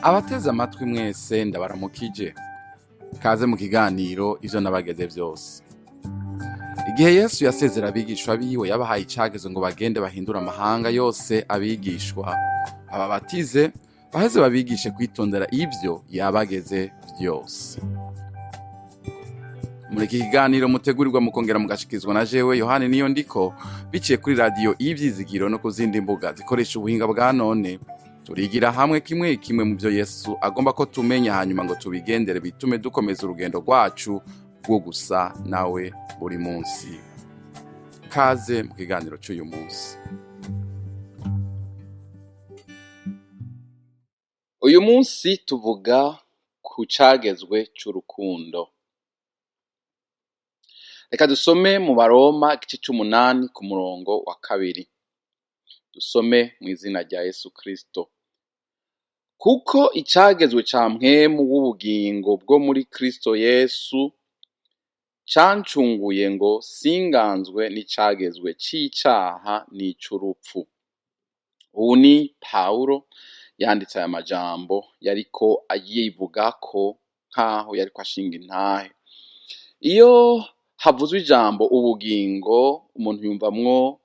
Abateze amatwi mwese, ndabaramukije. Kaze mu kiganiro Ivyo Nabageze Vyose. Igihe Yesu yasezera abigishwa biwe, yabahaye icagezo ngo bagende bahindure amahanga yose abigishwa, ababatize, baheze babigishe kwitondera ivyo yabageze vyose. Muri iki kiganiro mutegurirwa mukongera mugashikizwa na jewe Yohani Niyo Ndiko, biciye kuri radiyo Ivyizigiro no ku zindi mbuga zikoresha ubuhinga bwa none, turigira hamwe kimwe kimwe mu byo Yesu agomba ko tumenya, hanyuma ngo tubigendere, bitume dukomeza urugendo rwacu rwo gusa nawe buri munsi. Kaze mu kiganiro cy'uyu munsi. Uyu munsi tuvuga ku cagezwe c'urukundo. Reka dusome mu Baroma igice c'umunani ku murongo wa 2. Dusome mu izina rya Yesu Kristo. Kuko icagezwe ca mpwemu w'ubugingo bwo muri Kristo Yesu cancunguye ngo singanzwe n'icagezwe c'icaha n'ic'urupfu. Uwu ni Pawulo yanditse aya majambo, yariko ayivugako nk'aho yariko ashinga intahe. Iyo havuzwe ijambo ubugingo, umuntu yumvamwo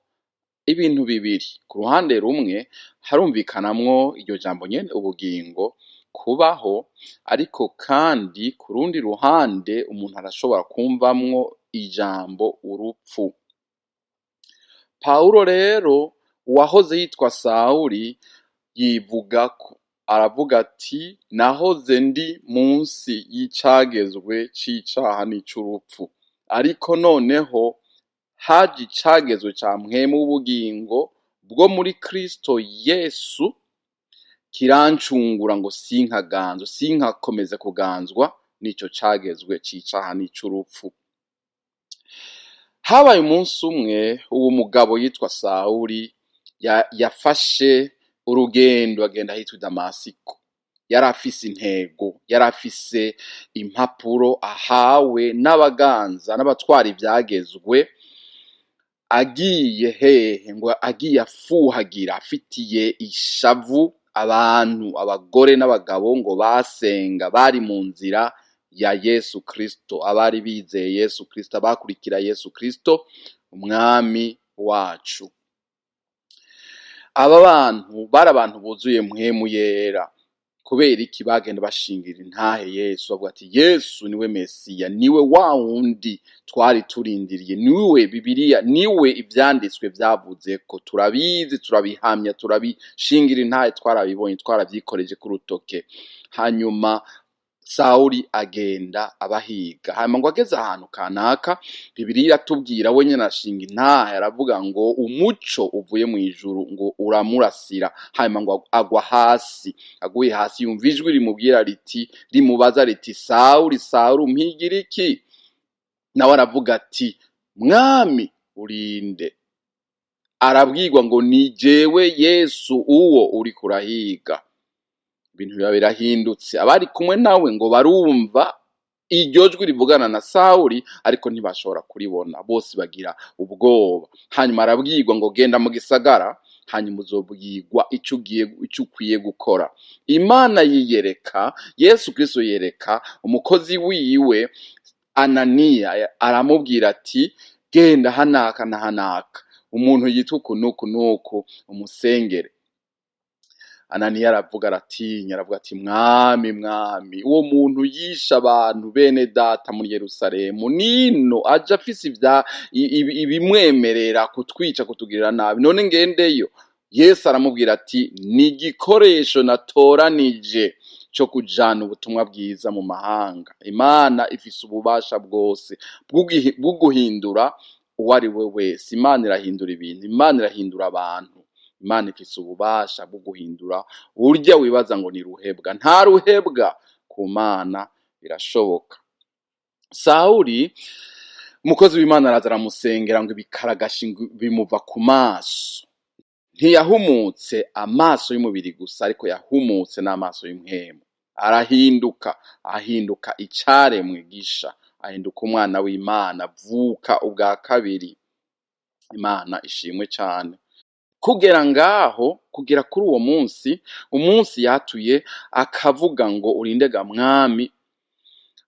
ibintu bibiri. Ku ruhande rumwe harumvikanamwo iryo jambo nyene ubugingo, kubaho, ariko kandi ku rundi ruhande umuntu arashobora kumvamwo ijambo urupfu. Pawulo rero, uwahoze yitwa Sawuli, yivugako aravuga ati: "Nahoze ndi munsi y'icagezwe c'icaha n'ic'urupfu, ariko noneho haje icagezwe ca mpwemu w'ubugingo bwo muri Kristo Yesu kirancungura ngo sinkaganzwe, sinkakomeze kuganzwa n'ico cagezwe c'icaha n'ic'urupfu." Habaye umunsi umwe uwo mugabo yitwa Sawuli yafashe urugendo agenda ahitwa i Damasiko. Yari afise intego, yari afise impapuro ahawe n'abaganza n'abatwara ivyagezwe. Agiye hehe? Ngo agiye afuhagira, afitiye ishavu abantu, abagore n'abagabo ngo basenga, bari mu nzira ya Yesu Kristo, abari bizeye Yesu Kristo, abakurikira Yesu Kristo umwami wacu. Aba bantu bari abantu buzuye mpwemu yera. Kubera iki? Bagenda bashingira intahe Yesu, bavuga ati: "Yesu niwe Mesiya, niwe wa wundi twari turindiriye, niwe Bibiliya, niwe ivyanditswe vyavuze ko turabizi, turabihamya, turabishingira intahe, twarabibonye, twaravyikoreje ku rutoke." Hanyuma Sawuli agenda abahiga. Hanyuma ngo ageze ahantu kanaka, Bibiliya iratubwira, we nyene arashinga intahe, aravuga ngo umuco uvuye mu ijuru ngo uramurasira. Hanyuma ngo agwa hasi. Aguye hasi, yumva ijwi rimubwira riti, rimubaza riti: "Sawuli, Sawuli, umpigira iki?" Nawe aravuga ati: "Mwami, urinde?" Arabwirwa ngo: "Ni jewe Yesu uwo uriko urahiga." Ibintu biba birahindutse. Abari kumwe nawe ngo barumva iryo jwi rivugana na Sawuli, ariko ntibashobora kuribona, bose bagira ubwoba. Hanyuma arabwirwa ngo: "Genda mu gisagara, hanyuma uzobwirwa ico ugiye, ico ukwiye gukora." Imana yiyereka, Yesu Kristo yereka umukozi wiwe Ananiya, aramubwira ati: "Genda hanaka na hanaka, umuntu yitwa uku n'uku n'uku, umusengere." Ananiya aravuga, aratinya, aravuga ati: "Mwami, mwami, uwo muntu yishe abantu bene data muri Yerusalemu, nino aje afise ibimwemerera kutwica, kutugirira nabi, none ngendeyo?" Yesu aramubwira ati: "Ni igikoresho natoranije co kujana ubutumwa bwiza mu mahanga." Imana ifise ububasha bwose bwo guhindura uwo ari we wese. Imana irahindura ibintu, Imana irahindura abantu. Imana ifise ububasha bwo guhindura urya wibaza ngo ni ruhebwa. Nta ruhebwa ku Mana, birashoboka. Sawuli, umukozi w'Imana araza aramusengera, ngo ibikaragashi bimuva ku maso. Ntiyahumutse amaso y'umubiri gusa, ariko yahumutse n'amaso y'impwemu. Arahinduka, ahinduka icaremwe gisha, ahinduka umwana w'Imana, avuka ubwa kabiri. Imana ishimwe cane. Kugera ngaho, kugera kuri uwo munsi, umunsi yatuye akavuga ngo "Urinde ga Mwami",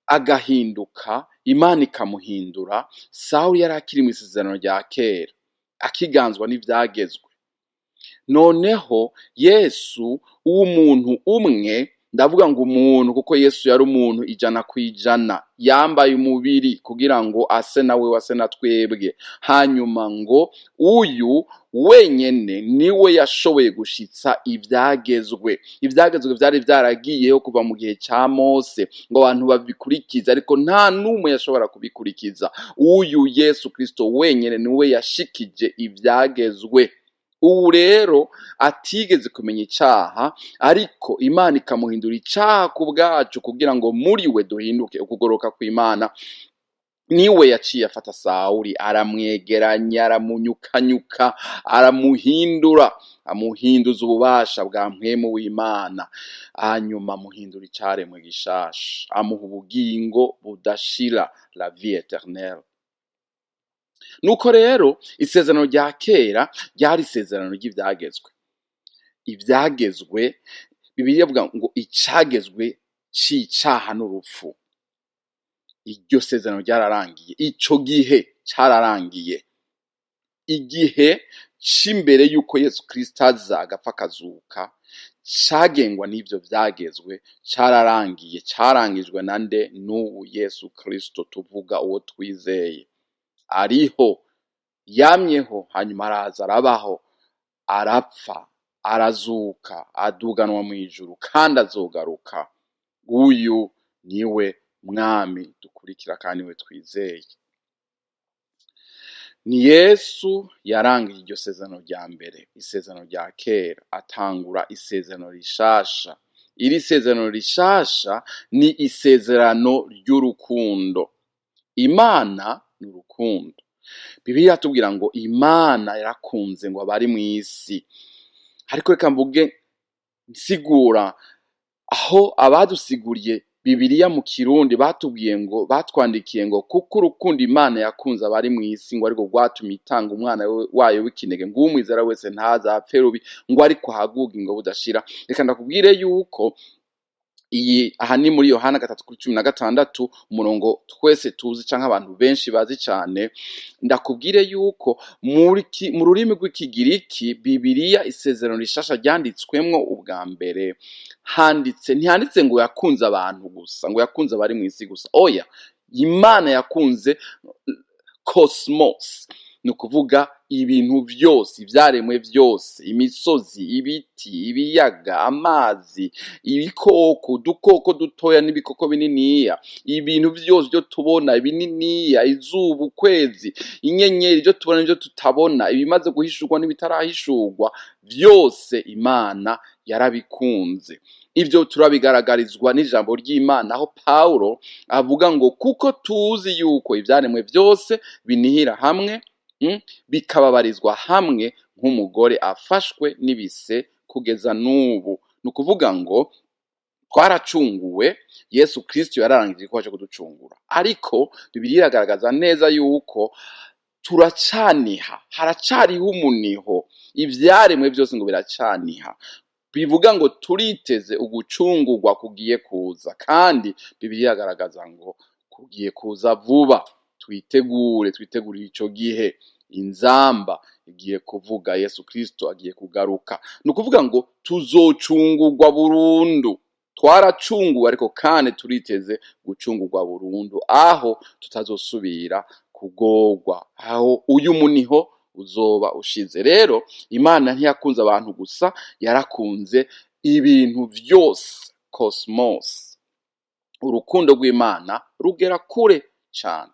agahinduka, Imana ikamuhindura. Sawuli yari akiri mu isezerano rya kera, akiganzwa n'ivyagezwe. Noneho Yesu w'umuntu umwe, ndavuga ngo umuntu kuko Yesu yari umuntu 100%, yambaye umubiri kugira ngo ase nawe, ase na twebwe. Hanyuma ngo uyu wenyene niwe yashoboye gushitsa ivyagezwe. Ivyagezwe vyari vyaragiyeho kuva mu gihe ca Mose ngo abantu babikurikize, ariko nta n'umwe yashobora kubikurikiza. Uyu Yesu Kristo wenyene niwe yashikije ivyagezwe. Ubu rero atigeze kumenya icaha, ariko Imana ikamuhindura icaha ku bwacu kugira ngo muri we duhinduke ukugoroka kw'Imana. Niwe yaciye afata Sawuli, aramwegeranya, aramunyukanyuka, aramuhindura, amuhinduza ububasha bwa Mpwemu w'Imana, hanyuma amuhindura icaremwe gishasha, amuha ubugingo budashira, la vie éternelle. Nuko rero isezerano rya kera ryari isezerano ry'ivyagezwe. Ivyagezwe, Bibiliya ivuga ngo icagezwe c'icaha n'urupfu. Iryo sezerano ryararangiye, ico gihe cararangiye, igihe c'imbere y'uko Yesu Kristo aza, agapfa, akazuka, cagengwa n'ivyo vyagezwe, cararangiye. Carangijwe na nde? N'ubu Yesu Kristo tuvuga, uwo twizeye. Ariho, yamyeho, hanyuma araza, arabaho, arapfa, arazuka, aduganwa mw'ijuru, kandi azogaruka. Uyu niwe Mwami dukurikira kandi niwe twizeye. Ni Yesu yarangije iryo sezerano rya mbere, isezerano rya kera, atangura isezerano rishasha. Iri sezerano rishasha ni isezerano ry'urukundo. Imana ni urukundo. Bibiliya iratubwira ngo Imana yarakunze ngo abari mw'isi. Ariko reka mvuge nsigura aho abadusiguriye Bibiliya mu Kirundi batubwiye ngo, batwandikiye ngo kuko urukundo Imana yakunze abari mw'isi ngo ariko rwatumye itanga umwana wayo w'ikinege, ngo uwumwizera wese ntazapfe rubi, ngo ariko ahabwe ubugingo budashira. Reka ndakubwire yuko iyi aha ni muri Yohana 3:16, umurongo twese tuzi canke abantu benshi bazi cane. Ndakubwire yuko mu rurimi rw'Ikigiriki Bibiliya Isezerano Rishasha ryanditswemwo ubwa mbere, handitse, ntihanditse ngo yakunze abantu gusa, ngo yakunze abari mw'isi gusa. Oya, Imana yakunze cosmos, ni ukuvuga ibintu vyose, ivyaremwe vyose, imisozi, ibiti, ibiyaga, amazi, ibikoko, udukoko dutoya n'ibikoko bininiya, ibintu vyose vyo tubona, ibininiya, izuba, ukwezi, inyenyeri, ivyo tubona n'ivyo tutabona, ibimaze guhishurwa n'ibitarahishurwa, vyose Imana yarabikunze. Ivyo turabigaragarizwa n'ijambo ry'Imana, aho Pawulo avuga ngo kuko tuzi yuko ivyaremwe vyose binihira hamwe, bikababarizwa hamwe nk'umugore afashwe n'ibise kugeza n'ubu. Ni ukuvuga ngo twaracunguwe, Yesu Kristo yararangije ko aje kuducungura, ariko Bibiliya iragaragaza neza yuko turacaniha, haracariho umuniho. Ivyaremwe vyose ngo biracaniha, bivuga ngo turiteze ugucungurwa kugiye kuza, kandi Bibiliya iragaragaza ngo kugiye kuza vuba. Twitegure, twitegurire ico gihe. Inzamba igiye kuvuga, Yesu Kristo agiye kugaruka. Ni ukuvuga ngo tuzocungurwa burundu. Twaracunguwe, ariko kandi turiteze gucungurwa burundu, aho tutazosubira kugorwa, aho uyu muniho uzoba ushize. Rero Imana ntiyakunze abantu gusa, yarakunze ibintu vyose, cosmos. Urukundo rw'Imana rugera kure cane.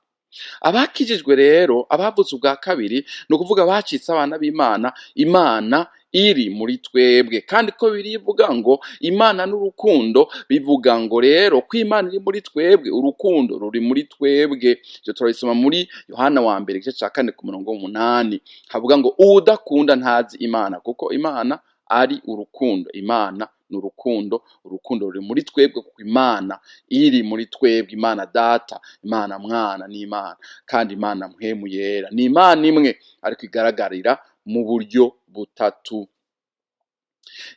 Abakijijwe rero, abavutse ubwa kabiri, ni ukuvuga bacitse abana b'Imana, Imana iri muri twebwe. Kandi ko birivuga ngo Imana n'urukundo, bivuga ngo rero ko Imana iri muri twebwe, urukundo ruri muri twebwe. Ivyo turabisoma muri Yohana wa mbere, igice ca 4, ku murongo w'8, havuga ngo uwudakunda ntazi Imana, kuko Imana ari urukundo. Imana ni urukundo, urukundo ruri muri twebwe kuko Imana iri muri twebwe. Imana Data, Imana Mwana n'Imana, kandi Imana Mpwemu Yera ni Imana imwe, ariko igaragarira mu buryo butatu.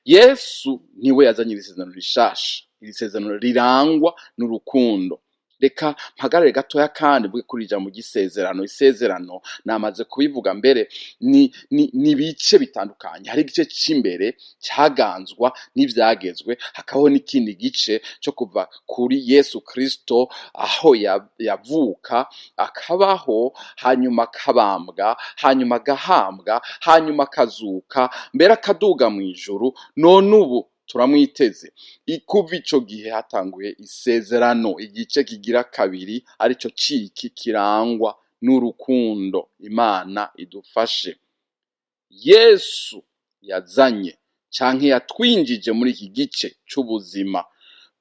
Yesu niwe yazanye iri sezerano rishasha, iri sezerano rirangwa n'urukundo. Reka mpagarare gatoya kandi mvuge kuri ijambo ry'isezerano. Isezerano namaze kubivuga mbere, ni ibice bitandukanye. Hari igice c'imbere caganzwa n'ivyagezwe, hakabaho n'ikindi gice co kuva kuri Yesu Kristo aho yavuka, akabaho, hanyuma akabambwa, hanyuma agahambwa, hanyuma akazuka, mbere akaduga mw'ijuru, none ubu turamwiteze. Kuva ico gihe hatanguye isezerano, igice kigira kabiri, arico ciki kirangwa n'urukundo. Imana idufashe. Yesu yazanye canke yatwinjije muri iki gice c'ubuzima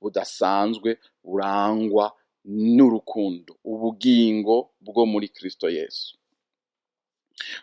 budasanzwe burangwa n'urukundo, ubugingo bwo muri Kristo Yesu.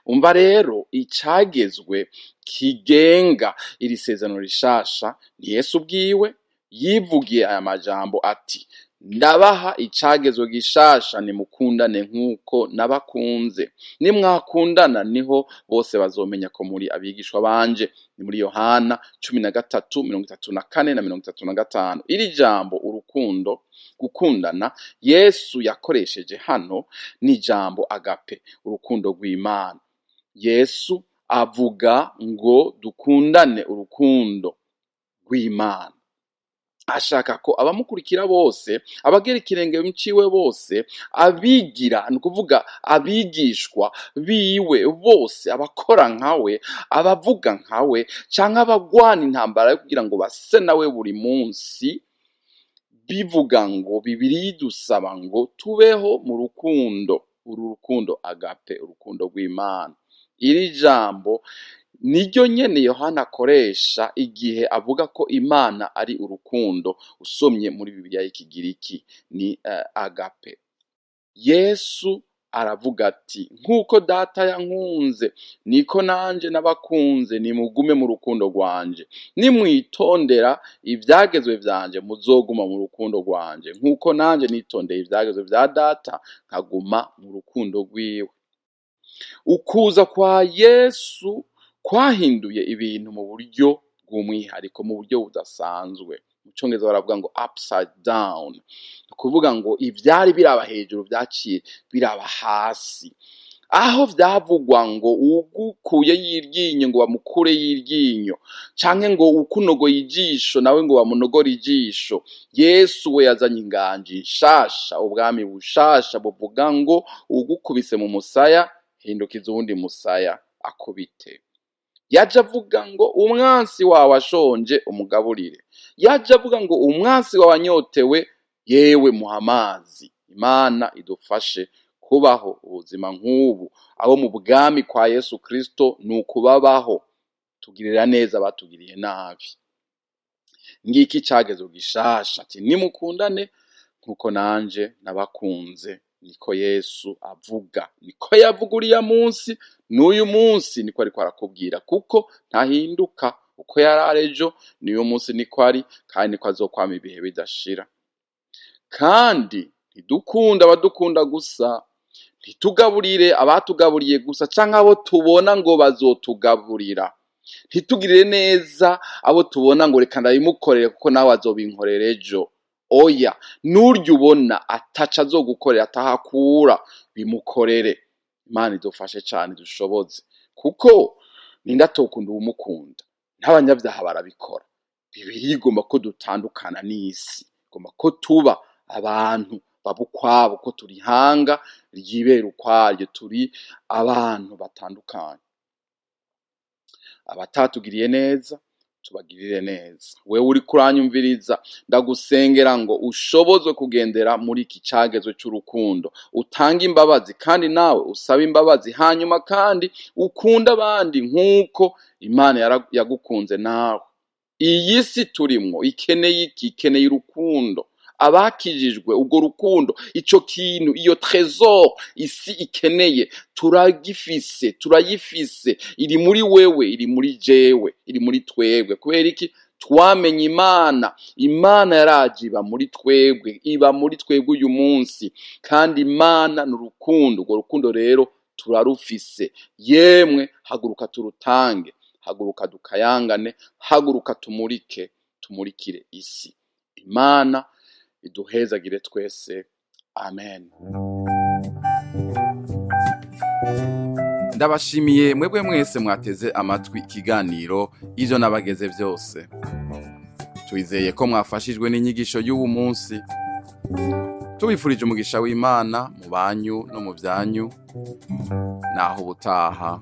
Umva rero, icagezwe kigenga iri sezerano rishasha ni Yesu ubwiwe yivugiye aya majambo ati: "Ndabaha icagezwe gishasha, nimukundane nk'uko nabakunze. Nimwakundana niho bose bazomenya ko muri abigishwa banje." Ni muri Yohana 13, 34 na 35. Iri jambo urukundo, gukundana, Yesu yakoresheje hano ni ijambo agape, urukundo rw'Imana. Yesu avuga ngo dukundane urukundo rw'Imana. Ashaka ko abamukurikira bose, abagera ikirenge ciwe bose, abigira, ni ukuvuga abigishwa biwe bose, abakora nkawe, abavuga nkawe, canke abagwana intambara yo kugira ngo base nawe buri munsi. Bivuga ngo Bibiliya idusaba ngo tubeho mu rukundo, uru rukundo agape, urukundo rw'Imana. Iri jambo niryo nyene Yohana akoresha igihe avuga ko Imana ari urukundo. Usomye muri Bibiliya y'Ikigiriki ni agape. Yesu aravuga ati: "Nk'uko Data yankunze, niko nanje nabakunze, nimugume mu rukundo rwanje. Nimwitondera ivyagezwe vyanje, muzoguma mu rukundo rwanje, nk'uko nanje nitondeye ivyagezwe vya Data, nkaguma mu rukundo rwiwe." Ukuza kwa Yesu kwahinduye ibintu mu buryo bw'umwihariko, mu buryo budasanzwe. Mu Congereza baravuga ngo upside down, ni ukuvuga ngo ivyari biraba hejuru vyaciye biraba hasi. Aho vyavugwa ngo uwugukuye y'iryinyo ngo bamukure y'iryinyo, canke ngo uwukunogoye ijisho nawe ngo bamunogore ijisho, Yesu we yazanye inganji nshasha, ubwami bushasha buvuga ngo uwugukubise mu musaya, hindukiza uwundi musaya akubite. Yaje avuga ngo umwansi wawe ashonje, umugaburire. Yaje avuga ngo umwansi wawe anyotewe, yewe muha amazi. Imana idufashe kubaho ubuzima nk'ubu. Abo mu bwami kwa Yesu Kristo ni ukubabaho tugirira neza abatugiriye nabi. Ngiki icagezwe gishasha, ati: "Nimukundane nkuko nanje nabakunze." Niko Yesu avuga, niko yavuga uriya munsi, n'uyu munsi niko ariko arakubwira, kuko ntahinduka. Uko yari ejo, n'uyu munsi niko ari, kandi niko azokwama ibihe bidashira. Kandi ntidukunda abadukunda gusa, ntitugaburire abatugaburiye gusa, canke abo tubona ngo bazotugaburira, ntitugirire neza abo tubona ngo reka ndabimukorere kuko nawe azobinkorera ejo. Oya, n'urya ubona ataco azogukorera, atahakura, bimukorere. Imana idufashe cane, dushoboze, kuko ninde atokunda uwumukunda? N'abanyabyaha barabikora. Bibiliya igomba ko dutandukana n'isi, igomba ko tuba abantu baba ukwabo, ko turi ihanga ryibera ukwaryo, turi abantu batandukanye. Abatatugiriye neza tubagirire neza. Wewe uriko uranyumviriza, ndagusengera ngo ushobozwe kugendera muri iki cagezwe c'urukundo, utange imbabazi kandi nawe usabe imbabazi, hanyuma kandi ukunde abandi nk'uko Imana yagukunze nawe. Iyi si turimwo ikeneye iki? Ikeneye urukundo. Abakijijwe, urwo rukundo, ico kintu, iyo trésor isi ikeneye, turagifise, turayifise. Iri muri wewe, iri muri jewe, iri muri twebwe. Kubera iki? Twamenye Imana. Imana yaraje iba muri twebwe, iba muri twebwe uyu munsi. Kandi Imana ni urukundo. Urwo rukundo rero Turarufise. Yemwe, haguruka turutange, haguruka dukayangane, haguruka tumurike, tumurikire isi. Imana iduhezagire twese. Amen. Ndabashimiye mwebwe mwese mwateze amatwi ikiganiro Ivyo Nabageze Vyose. Twizeye ko mwafashijwe n'inyigisho y'uwu munsi. Tubifurije umugisha w'Imana mu banyu no mu byanyu. Naho ubutaha.